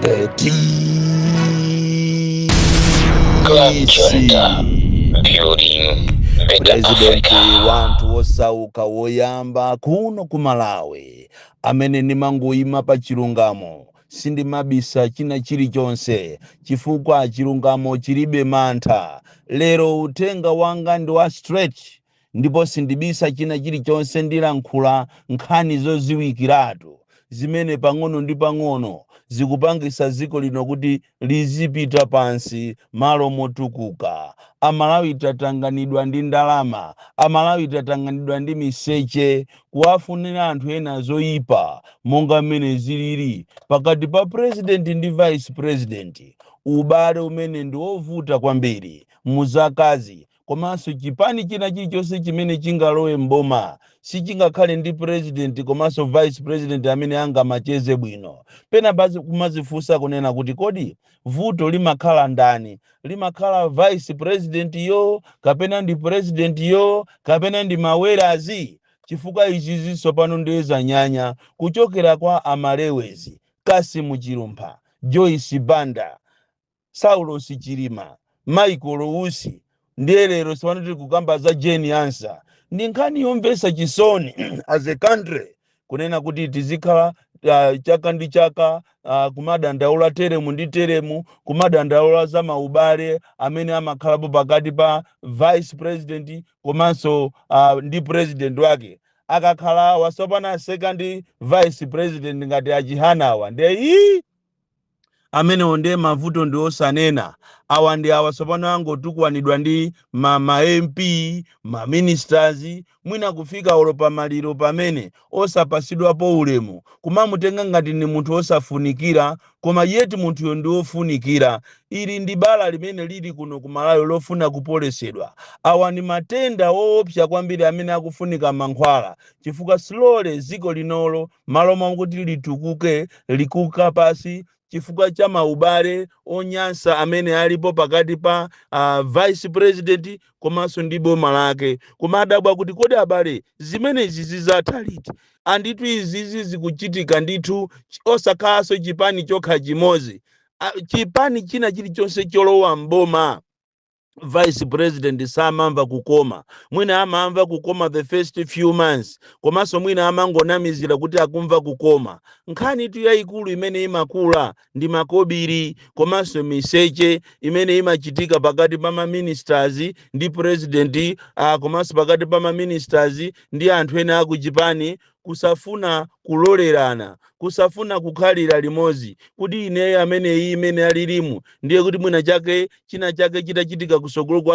The Club DC Junta, building better President Africa. Wanthu wosauka woyamba kuno ku Malawi amene ndimangoyima pa chilungamo, sindimabisa china chilichonse chifukwa chilungamo chilibe mantha. Lero uthenga wanga ndi wa straight ndipo sindibisa china chilichonse. Ndilankhula nkhani zoziwikiratu zimene pang'ono ndi pang'ono zikupangisa dziko lino kuti lizipita pansi malo motukuka. Amalawi tatanganidwa ndi ndalama, Amalawi tatanganidwa ndi miseche, kuwafunira anthu ena zoyipa, monga mmene zilili pakati pa president ndi vice president, ubale umene ndi wovuta kwambiri muzakazi. Komanso chipani china chilichonse chimene chingalowe mboma sichingakhale ndi president komanso vice president amene angamacheze bwino. Pena basi kumazifunsa kunena kuti, kodi vuto limakhala ndani? Limakhala vice president yo, kapena ndi president yo, kapena ndi mawerazi? Chifukwa izizi tsopano ndiye zanyanya kuchokera kwa Amalewezi, Kasimu Chilumpha, Joyce Banda, Saulos Chilima, Michael Usi, ndiye lero tsopano tili kukamba za Jane Ansah. Ndi nkhani yomvetsa chisoni as a country kunena kuti tizikhala chaka ndi chaka kumadandaula teremu ndi teremu, kumadandaula za maubale amene amakhalapo pakati pa vice president komanso ndi president wake. Akakhala wasopana second vice president ngati achihanawa, ndiye ii, amenewo ndiye mavuto ndi osanena. Awa ndi awa tsopano angotukwanidwa ndi ma MP, ma ministers, mwina kufika olo pamaliro pamene osapasidwapo ulemu, kumamutenga ngati ni munthu osafunikira, koma yeti munthuyo ndi wofunikira. Ili ndi bala limene lili kuno ku Malawi lofuna kupolesedwa. Awa ndi matenda woopsa kwambiri amene akufunika mankhwala, chifukwa slowly dziko linolo, malo mwakuti litukuke, likuka pasi chifukwa cha maubale onyansa amene alipo pakati pa vice president komanso ndi boma lake. Kumadabwa kuti, kodi abale, zimenezi zizatha liti? Anditu izizi zikuchitika ndithu osakhalanso chipani chokha chimodzi. Chipani china chilichonse cholowa mboma, vice president samamva kukoma. Mwina amamva kukoma the first few months, komanso mwina amangonamizira kuti akumva kukoma. Nkhani tu yayikulu imene imakula ndi makobiri komanso miseche imene imachitika pakati pa maministers ndi president, komanso pakati pa maministers ndi anthu ena akuchipani. Kusafuna kulolerana, kusafuna kukhalira limodzi, kuti ineyo ameneyi imene alilimu ndiye kuti mwina chake china chake chitachitika kusogoloko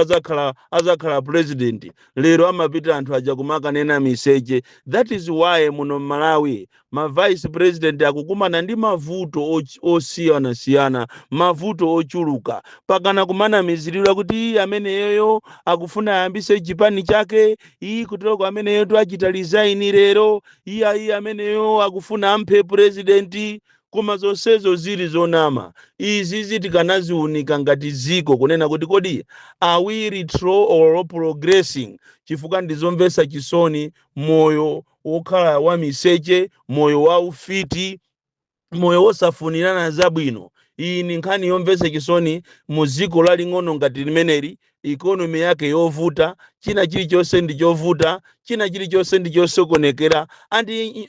azakhala president. Lero amapita anthu aja kumakanena miseche. That is why muno Mmalawi ma vice president akukumana ndi mavuto osiyanasiyana, mavuto ochuluka, pakana kumanamiziridwa kuti iye ameneyoyo akufuna ayambise chipani chake, iyi kuteroko ameneyo tu achita resign lero, iye ameneyo akufuna amphe president. Koma zonsezo zili zonama. Izizi tikanaziunika ngati ziko kunena kuti, kodi are we retro or progressing? Chifukwa ndizomvetsa chisoni moyo wokhala wa miseche, moyo wa ufiti, moyo wosafunirana zabwino. Iyi ni nkhani yomvetsa chisoni mu dziko laling'ono ngati limeneli, economy yake yovuta, china chilichonse ndi chovuta, china chilichonse ndi chosokonekera. Andi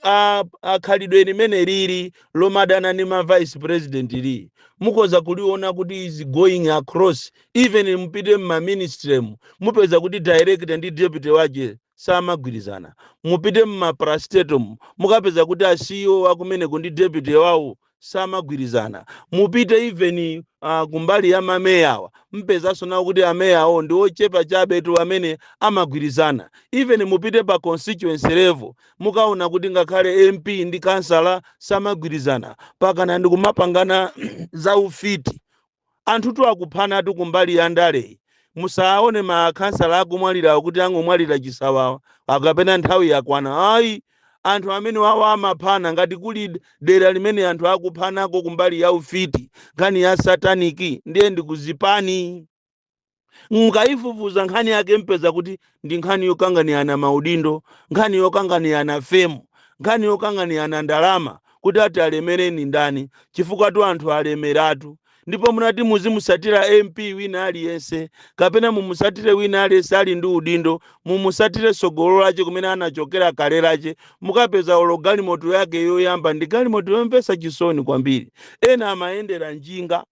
khalidwe limene lili lomadana ndi ma vice president li mukhoza kuliona kuti is going across. Even mupite mma ministry, mupeza kuti director ndi deputy wake samagwirizana. Mupite mma parastatal, mukapeza kuti a CEO akumeneko ndi deputy wawo samagwirizana. Mupite even kumbali ya mameyawa, mpezanso nawo kuti ameyawo ndi ochepa chabetu amene amagwirizana. Even mupite pa constituency level, mukaona kuti ngakhale MP ndi kansala samagwirizana, pakana ndi kumapangana za ufiti. Anthutu akuphanatu kumbali ya ndaleyi. Musaone makhansala akumwalira kuti angomwalira chisawawa akapena nthawi yakwana, ayi. Anthu amene wawo amaphana. Ngati kuli dera limene anthu akuphanako kumbali ya ufiti, nkhani ya satanic, ndiye ndikuzipani. Mukayifufuza nkhani yake, mpeza kuti ndi nkhani yokanganirana maudindo, nkhani yokanganirana fame, nkhani yokanganirana ndalama. Komanso nkhani yokanganirana chuma. Kuti ati alemere ni ndani? Chifukwa tu anthu alemeratu. Ndipo munati muzimusatira MP wina aliyense kapena mumusatire wina aliyense ali ndi udindo, mumusatire sogolo lache kumene anachokera kale lache, mukapeza olo galimoto yake yoyamba ndi galimoto yomvetsa chisoni kwambiri. Ena amayendera njinga,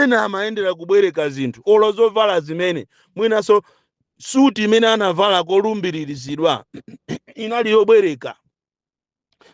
ena amayendera kubwereka zinthu, olo zovala zimene mwinanso suti imene anavala kolumbiririzidwa inali yobwereka.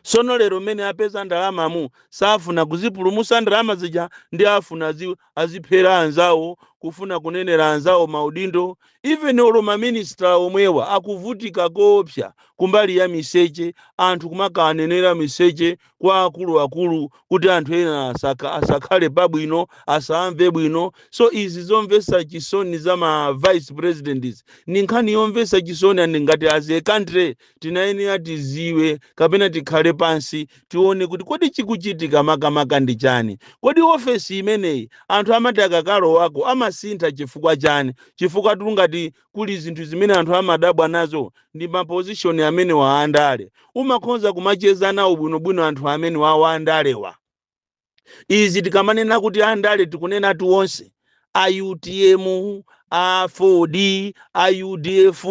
Sono lero mmene apeza ndalamamu, safuna kuzipulumusa ndalama zija, ndi afuna aziphera anzawo, kufuna kunenera anzawo maudindo. Even olo maminister omwewa akuvutika koopsa kumbali ya miseche, anthu kumakanenera miseche kwa akuluakulu kuti anthu ena asakhale pabwino, asamve bwino. So izi zomvetsa chisoni za ma vice presidents ni nkhani yomvetsa chisoni, and ngati as a country tinayenera tiziwe kapena tikhale pansi tione kuti kodi chikuchitika makamaka ndi chani? Kodi ofesi imeneyi anthu amati akakalowako amasintha chifukwa chani? Chifukwa tungati kuli zinthu zimene anthu amadabwa nazo ndi maposition amene wa andale umakhonza kumacheza nawo bwinobwino. Anthu amene wawo andalewa, izi tikamanena kuti andale, tikunena onse, a UTM, a 4D, a UDF,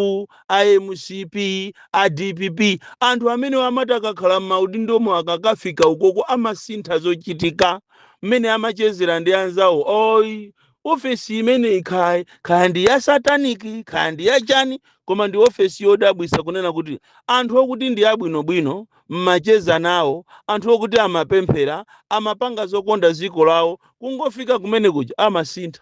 a MCP, a DPP, anthu amene amati akakhala m'maudindomo, akakafika ukoko amasintha zochitika mmene amachezera ndi anzawo. Oyi, ofesi imeneyi kaya kaya ndi ya satanic, kaya ndi ya chani, koma ndi ofesi yodabwisa kunena kuti anthu okuti ndi abwinobwino mmacheza nawo, anthu okuti amapemphera, amapanga zokonda dziko lawo, kungofika kumene kuja amasintha.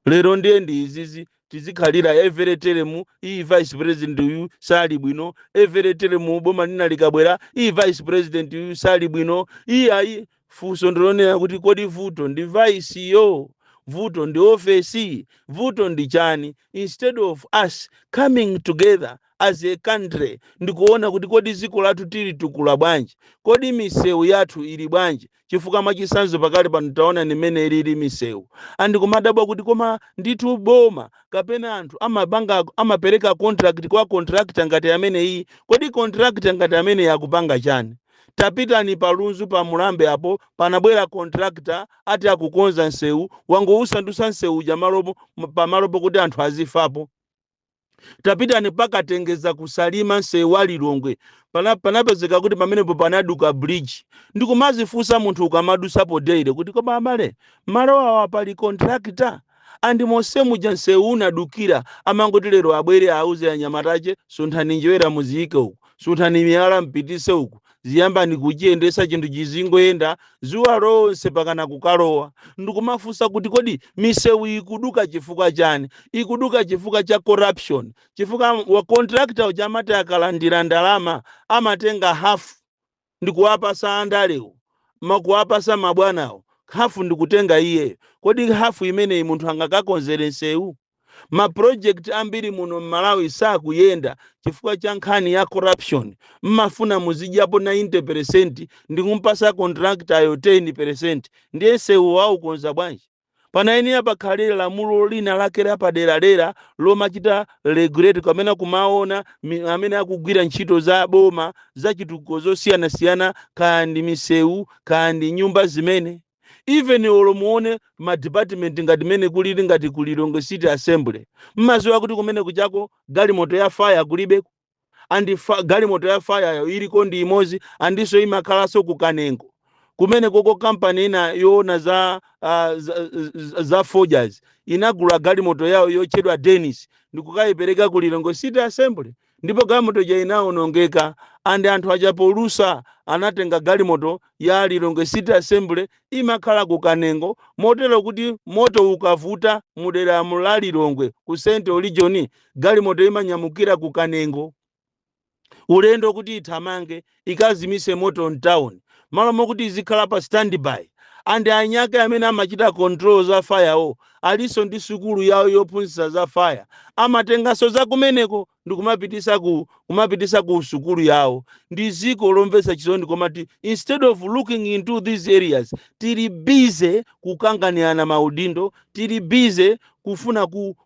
Lero ndiye ndi izizi tizikhalira every term, iyi vice president uyu sali bwino. Every term boma lina likabwera, iyi vice president uyu sali bwino, iyi ayi. Funso ndilonena kuti kodi vuto ndi vice yo, vuto ndi ofesi, vuto ndi chani? Instead of us coming together as a country ndikuona kuti kodi dziko lathu tili tukula bwanji, kodi misewu yathu ili bwanji? Chifukwa mwachisanzo pakali pano taona nimene ilili misewu, andikumadabwa kuti koma ndithu boma kapena anthu amapanga, amapereka contract kwa contractor ngati amene iyi, kodi contractor ngati amene akupanga chani? Tapitani pa Lunzu, pa Mulambe apo, panabwera contractor ati akukonza nsewu, wangousandutsa nsewu uja malopo pamalopo kuti anthu azifapo. Tapitani pakatengeza kusalima, nsewu wa Lilongwe, panapezeka kuti pamenepo panaduka bridge. Ndikumazifunsa munthu ukamadusapo daily kuti koma amale malo awa pali contractor? And monse muja nsewu unadukira, amangoti lero abwere auze anyamatache, "Sunthani njewera muziyike uku, sunthani miyala mpitise uku, ziyambani kuchiyendesa chinthu chizingoyenda zuwa lonse pakana kukalowa." Ndikumafunsa kuti kodi misewu ikuduka chifukwa chani? Ikuduka chifukwa cha corruption, chifukwa wa contractor uja amati akalandira ndalama amatenga hafu ndikuwapasa andalewo, makuwapasa mabwanawo, hafu ndikutenga iyeyo. Kodi hafu imeneyi munthu angakakonzere nsewu? Maproject ambiri muno mMalawi sakuyenda chifukwa cha nkhani ya corruption. Mmafuna muzidyapo 90% ndikumpasa contractor yo 10%, ndiye nsewu waukonza bwanji? Panayenera pakhale lamulo lina lake lapaderadera lomachita regulate kamene kumaona amene akugwira ntchito za boma zachitukuko zosiyanasiyana, kaya ndi misewu, kaya ndi nyumba zimene. Even olo muone ma department ngati mene kulili, ngati ku Lilongwe City Assembly, mmaziwa kuti kumene kuchako galimoto ya fire kulibeko? And galimoto ya fire iliko ndi imodzi, andinso imakhalanso ku Kanengo kumene koko. Kampani ina yoona za forgers inagula galimoto yawo yotchedwa Dennis ndikukayipereka ku Lilongwe City Assembly, ndipo galimoto ja inawonongeka, and anthu achapolusa anatenga galimoto ya Lilongwe City Assembly, imakhala ku Kanengo, motero kuti moto ukavuta mudera la Lilongwe ku Central Region, galimoto imanyamukira ku Kanengo ulendo kuti ithamange ikazimise moto mtown, malo mokuti izikhala pa standby. And anyake amene amachita control za firewo alinso ndi sukulu yawo yophunzitsa za fire. Amatenganso za kumeneko ndi kumapitisa ku sukulu yawo. Ndi ziko lomvetsa chisoni, komati instead of looking into these areas, tili busy kukanganirana maudindo, tili busy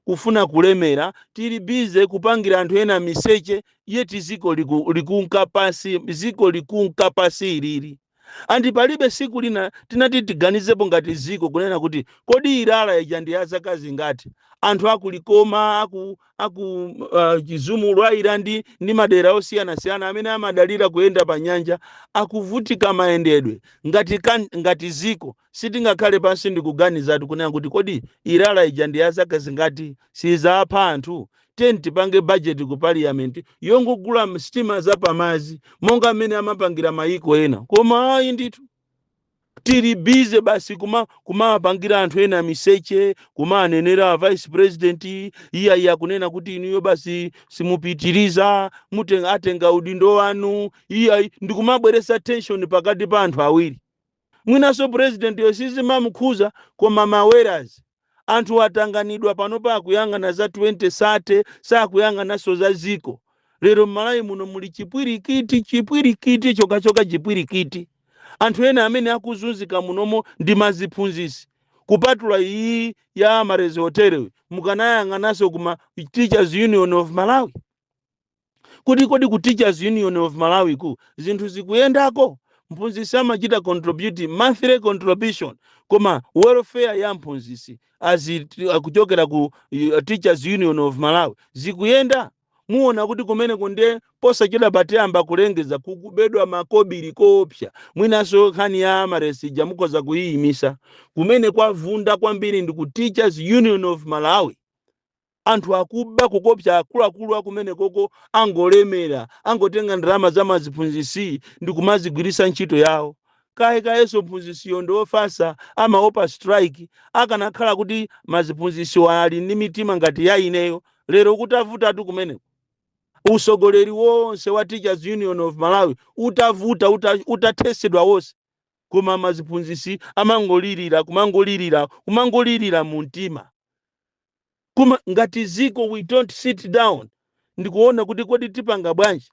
kufuna kulemera, tili busy kupangira anthu ena miseche, yet ziko likunka pasi, ziko likunka pasi ilili. And palibe siku lina tinati tiganizepo ngati ziko kunena kuti, kodi Ilala ija ndi ya zaka zingati? Anthu akulikoma, aku Chizumulu ayira ndi madera osiyanasiyana amene amadalira kuyenda pa nyanja akuvutika mayendedwe. Ngati ziko sitingakhale pansi ndikuganizatu kunena kuti, kodi Ilala ija ndi ya zaka zingati? Sizapha anthu? Teni tipange budget ku parliament yongogula sitima zapamazi monga mmene amapangira mayiko ena. Koma ayi ndithu, tili busy basi kumapangira anthu ena miseche, kumanenera vice president. Iya iya, kunena kuti inuyo basi simupitiriza, mutenga, atenga udindo wanu. Iya, ndikumabweresa tension pakati pa anthu awiri. Mwinanso president yosizimamukhuza, koma mawerazi anthu atanganidwa panopa akuyang'ana za 2030, sakuyang'ananso za ziko. Lero m'Malawi muno muli chipwirikiti, chipwirikiti chokachoka, chipwirikiti. Anthu ena amene akuzunzika munomo ndi maziphunzisi. Kupatula iyi ya Amarezi Hotel, mukanayang'ananso kuma Teachers Union of Malawi kuti, kodi ku Teachers Union of Malawi ku zinthu zikuyendako? Mphunzisi amachita contribute monthly contribution, koma welfare ya mphunzisi akuchokera ku Teachers Union of Malawi zikuyenda? Muona kuti kumeneko ndiye posachedwa patiyamba kulengeza kukubedwa makobiri koopsa. Mwinanso nkhani ya Amaresi ija mukhoza kuyiyimisa. Kumene kwavunda kwambiri ndi ku Teachers Union of Malawi. Anthu akuba kukopsa, akuluakulu akumene koko angolemera, angotenga ndalama za maziphunzisi ndi kumazigwirisa ntchito yawo. Kaye kayenso mphunzisiyo ndi ofasa, amaopa strike. Akanakhala kuti maziphunzisiwo ali ndi mitima ngati ya ineyo, lero kutavutatu kumeneko. Usogoleri wonse wa Teachers Union of Malawi utavuta, utathesedwa wonse. Koma maziphunzisi amangolirira, kumangolirira, kumangolirira mu mtima. Kuma ngati ziko we don't sit down ndikuona kuti kodi tipanga bwanji.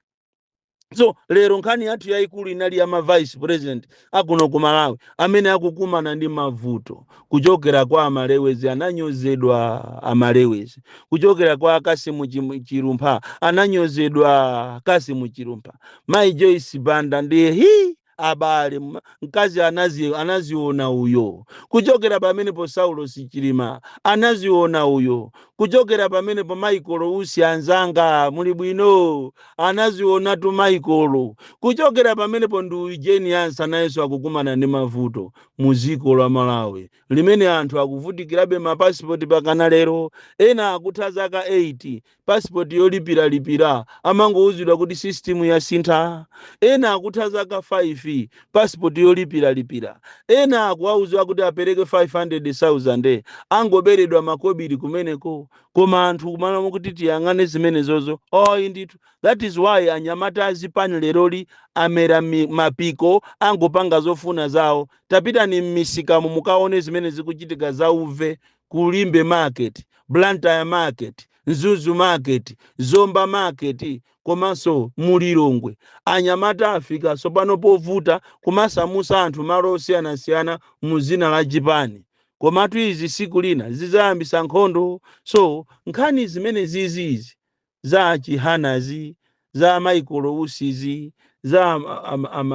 So lero nkhani yathu yayikulu inali ya ma vice president akuno ku Malawi amene akukumana ndi mavuto kuchokera kwa Amalewezi. Ananyozedwa Amalewezi. Kuchokera kwa Akasimu Chilumpha, ananyozedwa Kasimu Chilumpha. Mai Joyce Banda ndiye hi, abale, mkazi anaziona uyo. Kuchokera pamenepo Saulo Sichilima anaziona uyo. Kuchokera pamenepo Michael Usi, anzanga muli bwino, anazionatu Michael. Kuchokera pamenepo ndi uyu Jane Ansah, nayenso akukumana ndi mavuto mu dziko la Malawi limene anthu akuvutikirabe mapasipoti pakana lero. Ena akutha zaka 8 pasipoti yolipiralipira, amangouzidwa kuti system yasintha. Ena akutha zaka 5 pasipoti yolipiralipira. Ena akuwauzidwa kuti apereke 500,000, angoberedwa makobiri kumeneko. Koma anthu kumalamu kuti tiyang'ane zimenezozo, ayi ndithu. That is why anyamata azipani leroli amera mapiko, angopanga zofuna zawo. Tapitani m'misikamu mukaone zimene zikuchitika za uve ku Limbe Market, Blantyre Market, Mzuzu Market, Zomba Market, komanso mulilongwe. Anyamata afika tsopano povuta kumasamusa anthu malo osiyanasiyana mu zina la chipani. Komatu izi siku lina zizayambisa nkhondo. So nkhani zimene zizizi za Chihanazi, za Michael Usizi, za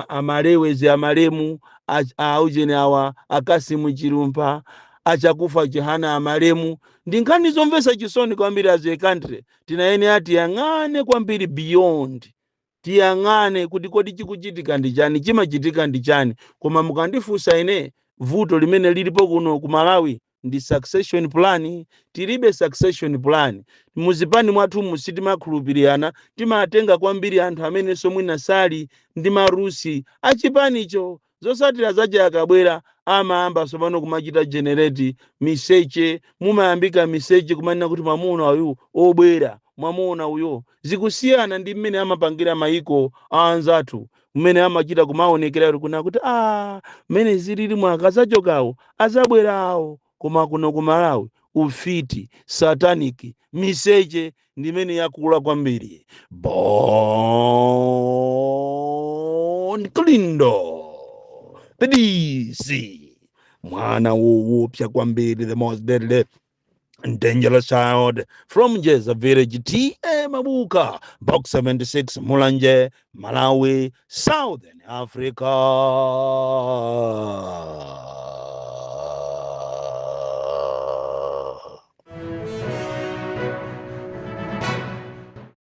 Amalewezi, amalemu aujeni awa Akasimu Chilumpha, Achakufa Chihana amalemu, ndi nkhani zomvetsa chisoni kwambiri. As a country tinayenera tiyang'ane kwambiri beyond, tiyang'ane kuti kodi chikuchitika ndi chani, chimachitika ndi chani. Koma mukandifunsa ine, vuto limene lilipo kuno ku Malawi ndi succession plan. Tilibe succession plan muzipani mwathu. Sitimakhulupirirana, timatenga kwambiri anthu amenenso mwina sali ndi marusi achipanicho. Zosatira zache, akabwera amayamba tsopano kumachita generate miseche. Mumayambika miseche kumanena kuti mwamuna uyu obwera Mwamuona uyo, zikusiyana ndi mmene amapangira mayiko a anzathu, mmene amachita kumaonekera kuna kuti mmene zilili, mwakazachokawo azabwerawo. Koma kuno ku Malawi, ufiti, satanic, miseche ndimene yakula kwambiri. Bon Kalindo, the DC, mwana woopsa kwambiri, the most deadly and dangerous child from Jeza Village, T.A. Mabuka, Box 76, Mulanje, Malawi, Southern Africa.